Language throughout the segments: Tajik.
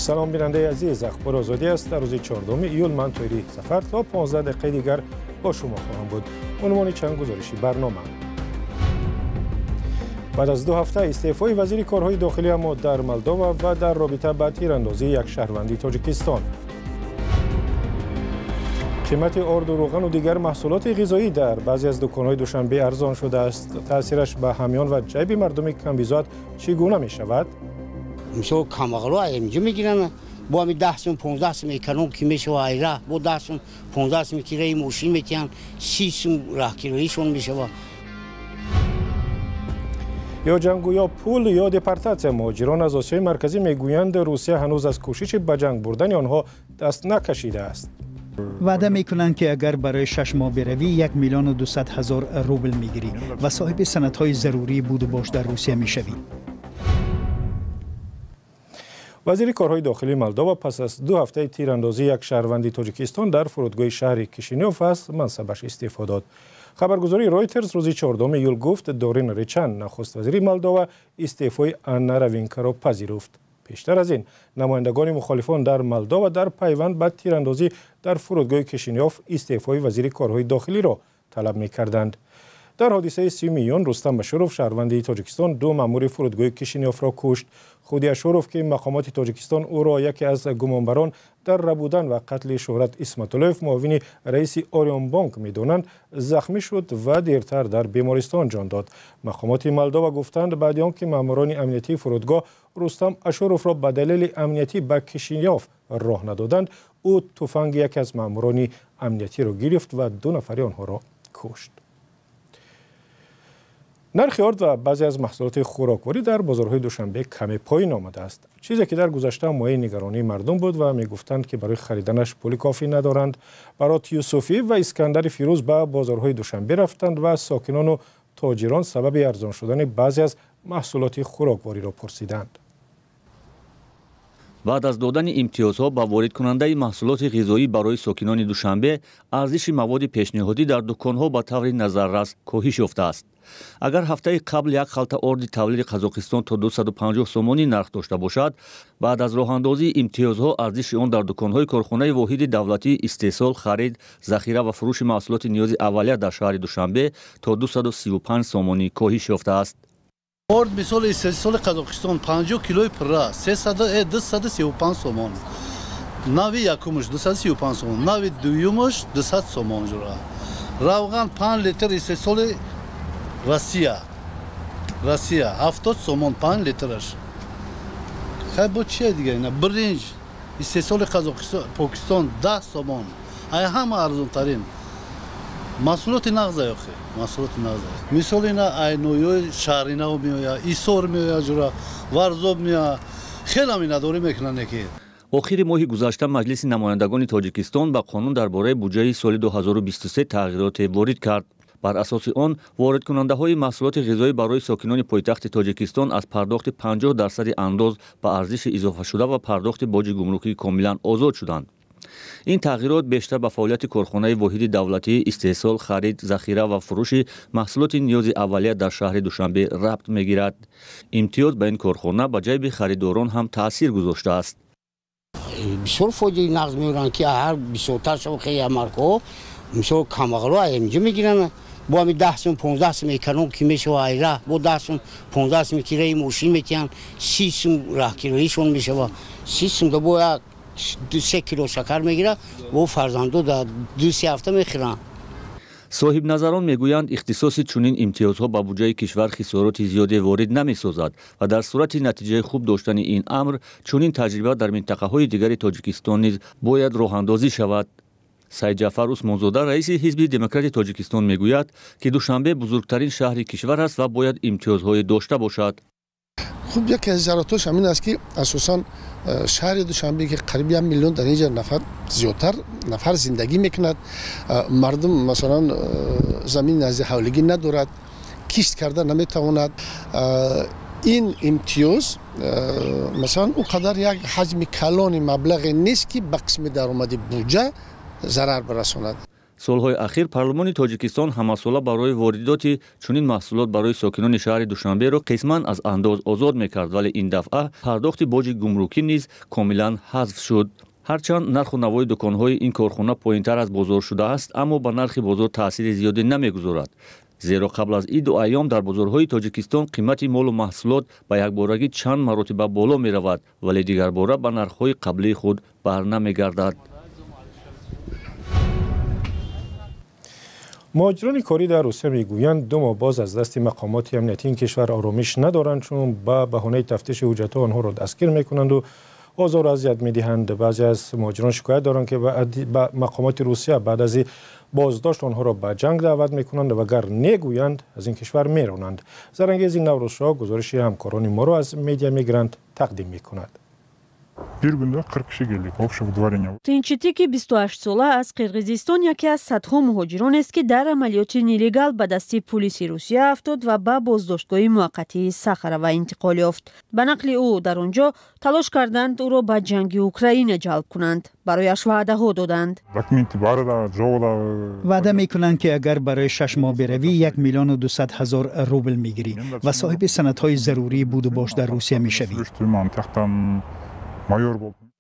Салом, бинандаи азиз. Ахбори Озодӣ аст. Дар рӯзи 14 июл ман, Тоҳири Сафар, то 15 дақиқаи дигар бо шумо хоҳам буд. Унвони чанд гузориши барнома: баъд аз 2 ҳафта истеъфои вазири корҳои дохилӣ, аммо дар Молдова ва дар робита ба тирандозии як шаҳрванди Тоҷикистон. Қимати орду, рӯғану дигар маҳсулоти ғизоӣ дар баъзе аз дуконҳои Душанбе арзон шудааст. Таъсираш ба ҳамён ва ҷайби мардуми камбизоат чӣ гуна мешавад? Мисол, камбағало инҷо мегиранд, бо ҳами 10 сум, 15 сум эконом ки мешава, ай раҳ бо 10 сум, 15 сум кираи мошин метиҳанд, 30 сум раҳкироишон мешава. Ё ҷангу ё пул, ё депортатсия. Муҳоҷирон аз Осиёи Марказӣ мегӯянд, Русия ҳанӯз аз кӯшиши ба ҷанг бурдани онҳо даст накашидааст. Ваъда мекунанд, ки агар барои 6 моҳ биравӣ, 1 200 000 рубл мегирӣ ва соҳиби санадҳои зарурии будубош дар Русия мешавӣ. Вазири корҳои дохилии Молдова пас аз 2 ҳафтаи тирандозии як шаҳрванди Тоҷикистон дар фурудгоҳи шаҳри Кишинёв аз мансабаш истеъфо дод. Хабаргузории Ройтерс рӯзи 14 июл гуфт, Дорин Речан, нахуствазири Молдова, истеъфои Анна Равинкаро пазируфт. Пештар аз ин намояндагони мухолифон дар Молдова дар пайванд ба тирандозӣ дар фурудгоҳи Кишинёв истеъфои вазири корҳои дохилиро талаб мекарданд. Дар ҳодисаи 30 июн Рустам Ашуров, шаҳрванди Тоҷикистон, ду маъмури фурудгоҳи Кишинёвро кушт. Худи Ашуров, ки мақомоти Тоҷикистон ӯро яке аз гумонбарон дар рабудан ва қатли Шӯҳрат Исматуллоев, муовини раиси Орионбонк, медонанд, захмӣ шуд ва дертар дар бемористон ҷон дод. Мақомоти Молдова гуфтанд, баъди он ки маъмурони амниятии фурудгоҳ Рустам Ашуровро ба далели амниятӣ ба Кишинёв роҳ надоданд, ӯ туфанги яке аз маъмурони амниятиро гирифт ва ду нафари онҳоро кушт. Нархи орд ва баъзе аз маҳсулоти хӯрокворӣ дар бозорҳои Душанбе каме поин омадааст, чизе ки дар гузашта мояи нигаронии мардум буд ва мегуфтанд, ки барои хариданаш пули кофӣ надоранд. Барот Юсуфӣ ва Искандари Фирӯз ба бозорҳои Душанбе рафтанд ва сокинону тоҷирон сабаби арзон шудани баъзе аз маҳсулоти хӯроквориро пурсиданд. Баъд аз додани имтиёзҳо ба воридкунандаи маҳсулоти ғизоӣ барои сокинони Душанбе, арзиши маводи пешниҳодӣ дар дуконҳо ба таври назаррас коҳиш ёфтааст. Агар ҳафтаи қабл як халта орди тавлиди Қазоқистон то 250 сомонӣ нарх дошта бошад, баъд аз роҳандозии имтиёзҳо арзиши он дар дуконҳои корхонаи воҳиди давлатии истеҳсол, харид, захира ва фурӯши маҳсулоти ниёзи аввалия дар шаҳри Душанбе то 235 сомонӣ коҳиш ёфтааст. Орд, мисол, истеҳсоли Қазоқистон, 50 килои пурра 235 сомон. Нави якумаш 235 сомон, нави дуюмаш 200 сомон. Ҷура, равған 5 литр истеҳсоли Россия, 70 сомон 5 литраш. Хай, бо чия дига? Ина биринҷ истеҳсоли Қазоқистон, Покистон, 10 сомон. Ай ҳама арзонтарин маҳсулоти нағза ёхе, маҳсулоти нағза. Мисол, ина айноёи Шаҳринав меоя, Исор меоя, ҷура, Варзоб меоя, хелам инадорӣ мекунанд ки. Охири моҳи гузашта Маҷлиси намояндагони Тоҷикистон ба қонун дар бораи буҷаи соли 2023 тағйироте ворид кард. Бар асоси он, воридкунандаҳои маҳсулоти ғизоӣ барои сокинони пойтахти Тоҷикистон аз пардохти 50 дарсади андоз ба арзиши изофашуда ва пардохти боҷи гумрукӣ комилан озод шуданд. Ин тағйирот бештар ба фаъолияти корхонаи воҳиди давлатии истеҳсол, харид, захира ва фурӯши маҳсулоти ниёзи аввалия дар шаҳри Душанбе рабт мегирад. Имтиёз ба ин корхона ба ҷайби харидорон ҳам таъсир гузоштааст. Бисёр фоидаи нағз меоранд, ки ҳар бисёртар шава, хеле маркаҳо. Мисол, камбағало инҷо мегиранд, бо ҳами 10 сум, 15 сум эконом ки мешава, ай раҳ бо 10 сум, 15 сум кираи мошин метиҳанд, 30 сум раҳкироишон мешава. 30 сум да бо як 3 кило шакар мегирад, бо фарзандо да 2-3 ҳафта мехӯранд. Соҳибназарон мегӯянд, ихтисоси чунин имтиёзҳо ба буҷаи кишвар хисороти зиёде ворид намесозад ва дар сурати натиҷаи хуб доштани ин амр чунин таҷриба дар минтақаҳои дигари Тоҷикистон низ бояд роҳандозӣ шавад. Сайдҷафар Усмонзода, раиси Ҳизби Демократи Тоҷикистон, мегӯяд, ки Душанбе бузургтарин шаҳри кишвар аст ва бояд имтиёзҳое дошта бошад. Хуб, яке аз заруратҳош ҳамин аст, ки асосан шаҳри Душанбе, ки қариби 1 миллион дар инҷа нафар, зиёдтар нафар зиндагӣ мекунад, мардум, масалан, замини назди ҳавлигӣ надорад, кишт карда наметавонад. Ин имтиёз, масалан, он қадар як ҳаҷми калони маблағе нест, ки ба қисми даромади буҷа зарар барасонад. Солҳои ахир парлумони Тоҷикистон ҳамасола барои воридоти чунин маҳсулот барои сокинони шаҳри Душанберо қисман аз андоз озод мекард, вале ин дафъа пардохти боҷи гумрукӣ низ комилан ҳазф шуд. Ҳарчанд нарху навои дуконҳои ин корхона поинтар аз бозор шудааст, аммо ба нархи бозор таъсири зиёде намегузорад. Зеро қабл аз иду айём дар бозорҳои Тоҷикистон қимати молу маҳсулот ба якборагӣ чанд маротиба боло меравад, вале дигарбора ба нархҳои қаблии худ барнамегардад. Муҳоҷирони корӣ дар Русия мегӯянд, 2 моҳ боз аз дасти мақомоти амниятии ин кишвар оромиш надоранд, чун ба баҳонаи тафтиши ҳуҷҷатҳо онҳоро дастгир мекунанду озору азият медиҳанд. Баъзе аз муҳоҷирон шикоят доранд, ки ба мақомоти Русия баъд аз боздошт онҳоро ба ҷанг даъват мекунанд ва агар негӯянд, аз ин кишвар меронанд. Зарангези Наврӯзшоҳ гузориши ҳамкорони моро аз Медиа Мигрант тақдим мекунад. Bir günde 40 kişi geldik общего дворения. Тинчитики 28-сола аз Қирғизистон яке аз садҳо муҳоҷиронест, ки дар амалиёти нелегал ба дасти пулиси Русия афтод ва ба боздоштгоҳи муваққатии Сахарова интиқол ёфт. Ба нақли ӯ, дар он ҷо талош карданд ӯро ба ҷанги Украина ҷалб кунанд. Барояш ваъдаҳо доданд. Ваъда мекунанд, ки агар барои 6 моҳ биравӣ, 1 200 000 рубл мегирӣ ва соҳиби санадҳои зарурии будубош дар Русия мешавӣ.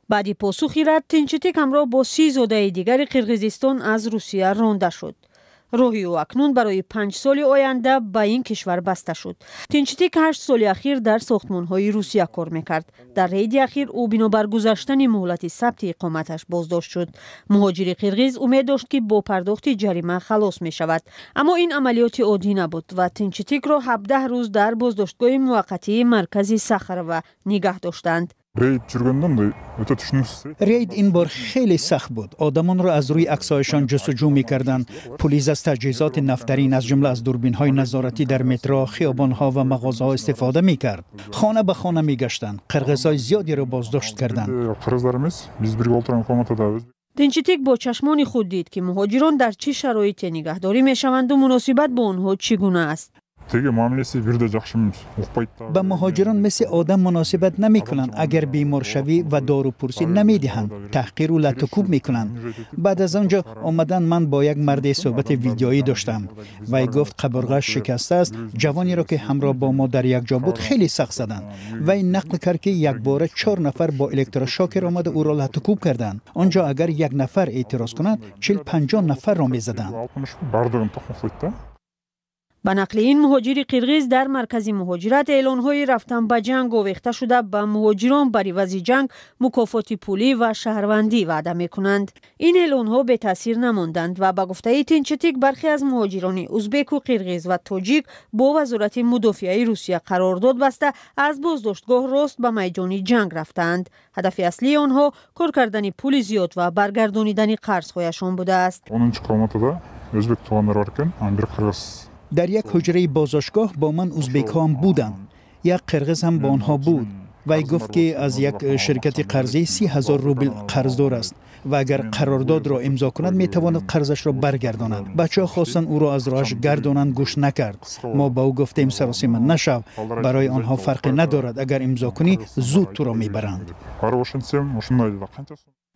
Баъди посухи рад, Тинчитик ҳамроҳ бо 30 зодаи дигари Қирғизистон аз Русия ронда шуд. Роҳи ӯ акнун барои 5 соли оянда ба ин кишвар баста шуд. Тинчитик 8 соли ахир дар сохтмонҳои Русия кор мекард. Дар рейди ахир ӯ бинобар гузаштани муҳлати сабти иқоматаш боздошт шуд. Муҳоҷири қирғиз умед дошт, ки бо пардохти ҷарима халос мешавад. Аммо ин амалиёти оддӣ набуд ва Тинчитикро 17 рӯз дар боздоштгоҳи муваққатии маркази Сахарова нигаҳ доштанд. Рейд ин бор хеле сахт буд. Одамонро аз рӯи аксҳояшон ҷустуҷӯ мекарданд. Пулис аз таҷҳизоти нафтарин, аз ҷумла аз дурбинҳои назоратӣ дар метро, хиёбонҳо ва мағозаҳо истифода мекард. Хона ба хона мегаштанд. Қирғизҳои зиёдеро боздошт карданд. Тинчитик бо чашмони худ дид, ки муҳоҷирон дар чӣ шароите нигаҳдорӣ мешаванду муносибат бо онҳо чӣ гуна аст. Ба муҳоҷирон мисли одам муносибат намекунанд. Агар бемор шавӣ ва дорупурсӣ намедиҳанд, таҳқиру латукӯб мекунанд. Баъд аз он ҷо омадан ман бо як марде суҳбати видеоӣ доштам. Вай гуфт, қабурғааш шикастааст. Ҷавонеро, ки ҳамроҳ бо мо дар як ҷо буд, хеле сахт заданд. Вай нақл кард, ки якбора 4 нафар бо электрошокер омада ӯро латукӯб карданд. Он ҷо агар як нафар эътироз кунад, 40-50 нафарро мезаданд. Ба нақли ин муҳоҷири қирғиз, дар маркази муҳоҷират эълонҳои рафтан ба ҷанг овехта шуда, ба муҳоҷирон бар ивази ҷанг мукофоти пулӣ ва шаҳрвандӣ ваъда мекунанд. Ин эълонҳо бетаъсир намонданд ва ба гуфтаи Тинчитик, бархе аз муҳоҷирони узбеку, қирғиз ва тоҷик бо Вазорати мудофиаи Русия қарордод баста, аз боздоштгоҳ рост ба майдони ҷанг рафтаанд. Ҳадафи аслии онҳо кор кардани пули зиёд ва баргардонидани қарзҳояшон будааст. Дар як ҳуҷраи боздоштгоҳ бо ман узбекҳо ҳам буданд. Як қирғиз ҳам бо онҳо буд. Вай гуфт, ки аз як ширкати қарзӣ 30 000 рубл қарздор аст ва агар қарордодро имзо кунад, метавонад қарзашро баргардонад. Бачаҳо хостанд ӯро аз роҳаш гардонанд, гӯш накард. Мо ба ӯ гуфтем, саросима нашав, барои онҳо фарқе надорад, агар имзо кунӣ, зуд туро мебаранд.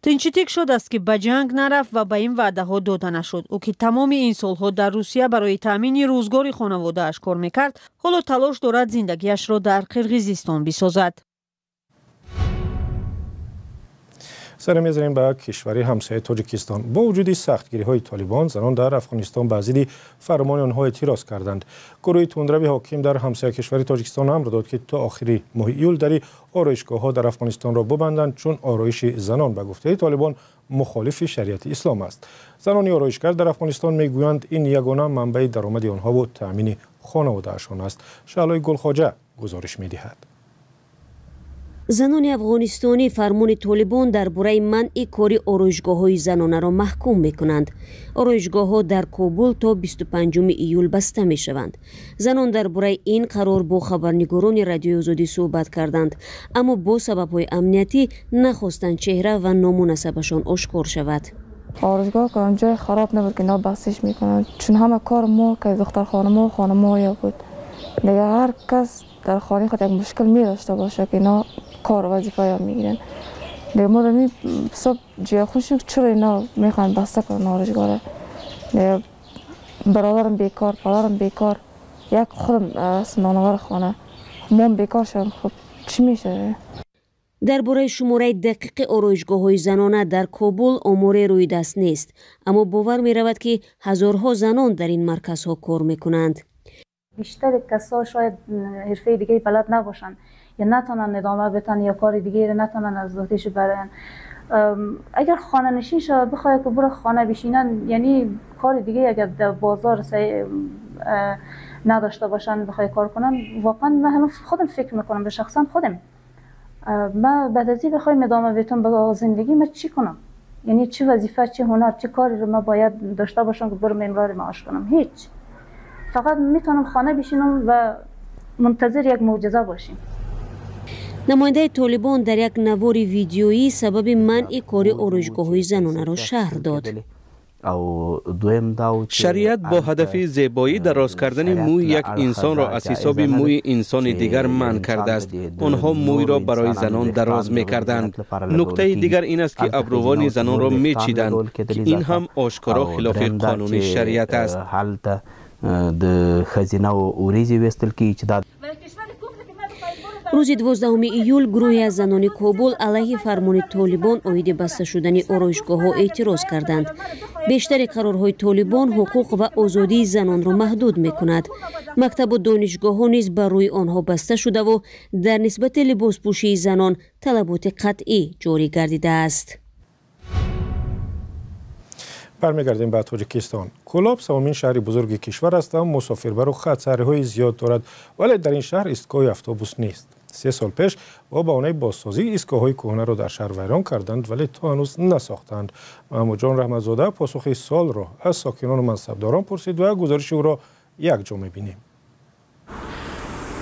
Тинчитик шод аст, ки ба ҷанг нарафт ва ба ин ваъдаҳо дода нашуд. Ӯ, ки тамоми ин солҳо дар Русия барои таъмини рӯзгори хонаводааш кор мекард, ҳоло талош дорад зиндагиашро дар Қирғизистон бисозад. Саре мезанем ба кишвари ҳамсояи Тоҷикистон. Бо вуҷуди сахтгириҳои Толибон, занон дар Афғонистон ба зидди фармони онҳо эътироз карданд. Гурӯҳи тундрави ҳоким дар ҳамсояи кишвари Тоҷикистон амр дод, ки то охири моҳи июл дари ороишгоҳҳо дар Афғонистонро бибанданд, чун ороиши занон ба гуфтаи Толибон мухолифи шариати ислом аст. Занони ороишгар дар Афғонистон мегӯянд, ин ягона манбаи даромади онҳову таъмини хонаводаашон аст. Шаҳлои Гулхоҷа гузориш медиҳад. Занони афғонистонӣ фармони Толибон дар бораи манъи кори ороишгоҳҳои занонаро маҳкум мекунанд. Ороишгоҳҳо дар Кобул то 25 июл баста мешаванд. Занон дар бораи ин қарор бо хабарнигорони Радиои Озодӣ суҳбат карданд, аммо бо сабабҳои амниятӣ нахостанд чеҳра ва ному насабашон ошкор шавад. Ороишгоҳ ҷои хароб набуд, ки нобастиш мекунанд, чун ҳама кор мо ки духтархонамо хонамоя буд. Дигар ҳар кас дар хонаи худ як мушкил медошта бошад, ки ино кор вазифаё мегиранд. Дигар мо дар ин ҳисоб ҷои хуш, чаро ино мехоҳанд баста кунанд ороишгоҳро. برادرم بیکار، پدرم بیکار، یک خودم نانآور خانه، مام بیکار شدم. خب چی میشه؟ Дар бораи шумораи дақиқи ороишгоҳҳои занона дар Кобул оморе рӯи даст нест, аммо бовар меравад, ки ҳазорҳо занон дар ин марказҳо кор мекунанд. بیشتر کسا شاید حرفه دیگه بلد نباشن یا نتونن ادامه بدن یا کار دیگه رو نتونن از ذاتش برن. اگر خانه نشین شود بخواد که برو خانه بشینن، یعنی کار دیگه اگر در بازار نداشته باشن بخوای کار کنن، واقعا من هنوز خودم فکر میکنم به شخصا خودم، من بعد از این بخوایم ادامه بدم به زندگی من چی کنم؟ یعنی چه وظیفه، چه هنر، چه کاری رو من باید داشته باشم که برم امرار معاش کنم؟ هیچ. فقط میتونم خانه بشینم و منتظر یک معجزه باشیم. Намояндаи Толибон дар як навори видеоӣ сабаби манъи кори ороишгоҳҳои занонаро шарҳ дод. Шариат бо ҳадафи зебоӣ дароз кардани мӯи як инсонро аз ҳисоби мӯи инсони дигар манъ кардааст. Онҳо мӯйро барои занон дароз мекарданд. Нуктаи дигар ин аст, ки абрувони занонро мечиданд, ки ин ҳам ошкоро хилофи қонуни шариат аст. Рӯзи 12 июл гурӯҳе аз занони Кобул алайҳи фармони Толибон оиди баста шудани ороишгоҳҳо эътироз карданд. Бештари қарорҳои Толибон ҳуқуқ ва озодии занонро маҳдуд мекунад. Мактабу донишгоҳҳо низ бар рӯи онҳо баста шудаву дар нисбати либоспӯшии занон талаботи қатъӣ ҷорӣ гардидааст. Бармегардем ба Тоҷикистон. Кӯлоб севумин шаҳри бузурги кишвар аст ва мусофирбару хатсайрҳои зиёд дорад, вале дар ин шаҳр истгоҳи автобус нест. 3 сол пеш бо баҳонаи бозсозӣ истгоҳҳои кӯҳнаро дар шаҳр вайрон карданд, вале то ҳанӯз насохтанд. Маҳмудҷон Раҳматзода посухи суолро аз сокинону мансабдорон пурсид ва гузориши ӯро якҷо мебинем.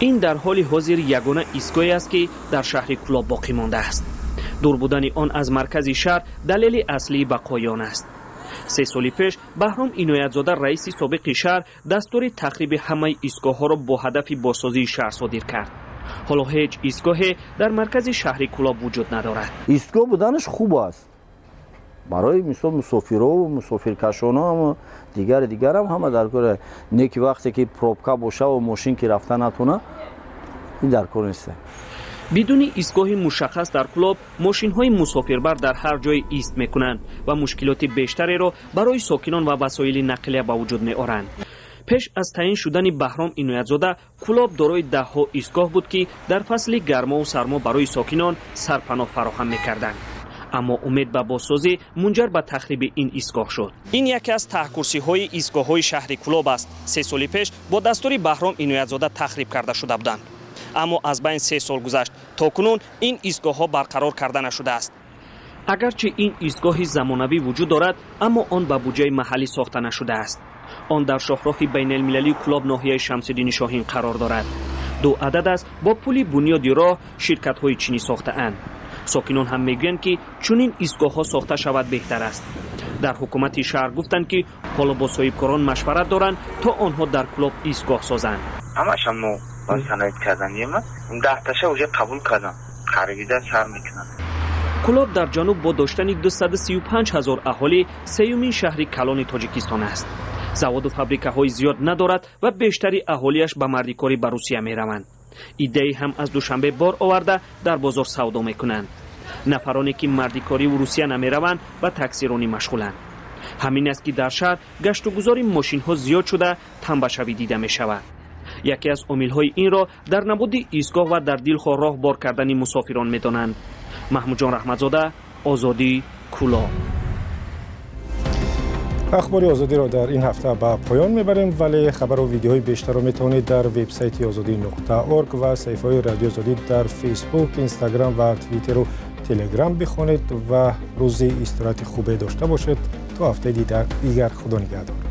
Ин дар ҳоли ҳозир ягона истгоҳе аст, ки дар шаҳри Кӯлоб боқӣ мондааст. Дур будани он аз маркази шаҳр далели аслии бақои он аст. 3 соли пеш Баҳром Иноятзода, раиси собиқи шаҳр, дастури тахриби ҳамаи истгоҳҳоро бо ҳадафи бозсозии шаҳр содир кард. Ҳоло ҳеҷ истгоҳе дар маркази шаҳри Кӯлоб вуҷуд надорад. Истгоҳ буданаш хуб аст барои мисол мусофирову мусофиркашонам, дигарам ҳама дар кор. Не ки вақте ки пробка бошаву мошин ки рафта натона, ин дар кор нест. Бидуни истгоҳи мушаххас дар Кӯлоб мошинҳои мусофирбар дар ҳар ҷое ист мекунанд ва мушкилоти бештареро барои сокинон ва васоили нақлия ба вуҷуд меоранд. Пеш аз таъин шудани Баҳром Иноятзода Кӯлоб дорои даҳҳо истгоҳ буд, ки дар фасли гармову сармо барои сокинон сарпаноҳ фароҳам мекарданд. Аммо умед ба бозсозӣ мунҷар ба тахриби ин истгоҳ шуд. Ин яке аз таҳкурсиҳои истгоҳҳои шаҳри Кӯлоб аст. 3 соли пеш бо дастури Баҳром Иноятзода тахриб карда шуда буданд. Аммо аз байн 3 сол гузашт, то кунун ин истгоҳҳо барқарор карда нашудааст. Агарчи ин истгоҳи замонавӣ вуҷуд дорад, аммо он ба буҷаи маҳаллӣ сохта нашудааст. Он дар шоҳроҳи байналмилалии Кӯлоб ноҳияи Шамсиддини Шоҳин қарор дорад. 2 адад аст бо пули бунёди роҳ ширкатҳои чинӣ сохтаанд. Сокинон ҳам мегӯянд, ки чунин истгоҳҳо сохта шавад беҳтар аст. Дар ҳукумати шаҳр гуфтанд, ки ҳоло бо соҳибкорон машварат доранд, то онҳо дар Кӯлоб истгоҳ созанд. Ҳамаашам мо ба саноат карданиема, 10 таша уже қабул кардам, харида сар мекунам. Кӯлоб дар ҷануб бо доштани 235 ҳазор аҳолӣ сеюмин шаҳри калони Тоҷикистон аст. Заводу фабрикаҳои зиёд надорад ва бештари аҳолиаш ба мардикорӣ ба Русия мераванд. Иддае ҳам аз Душанбе бор оварда дар бозор савдо мекунанд. Нафароне ки мардикориву Русия намераванд, ба таксиронӣ машғуланд. Ҳамин аст, ки дар шаҳр гаштугузори мошинҳо зиёд шуда, тамбашавӣ дида мешавад. Яке аз омилҳои инро дар набуди истгоҳ ва дар дилхоҳ роҳ бор кардани мусофирон медонанд. Маҳмудҷон Раҳматзода, Озодӣ, Кӯлоб. Ахбори Озодиро дар ин ҳафта ба поён мебарем, вале хабару видеоҳои бештарро метавонед дар вебсайти озодӣ.орг ва саҳифаҳои Радиои Озодӣ дар Фейсбук, Инстаграм ва Твиттеру Телеграм бихонед ва рӯзи истироҳати хубе дошта бошед. То ҳафтаи дигар, Худо нигаҳдор.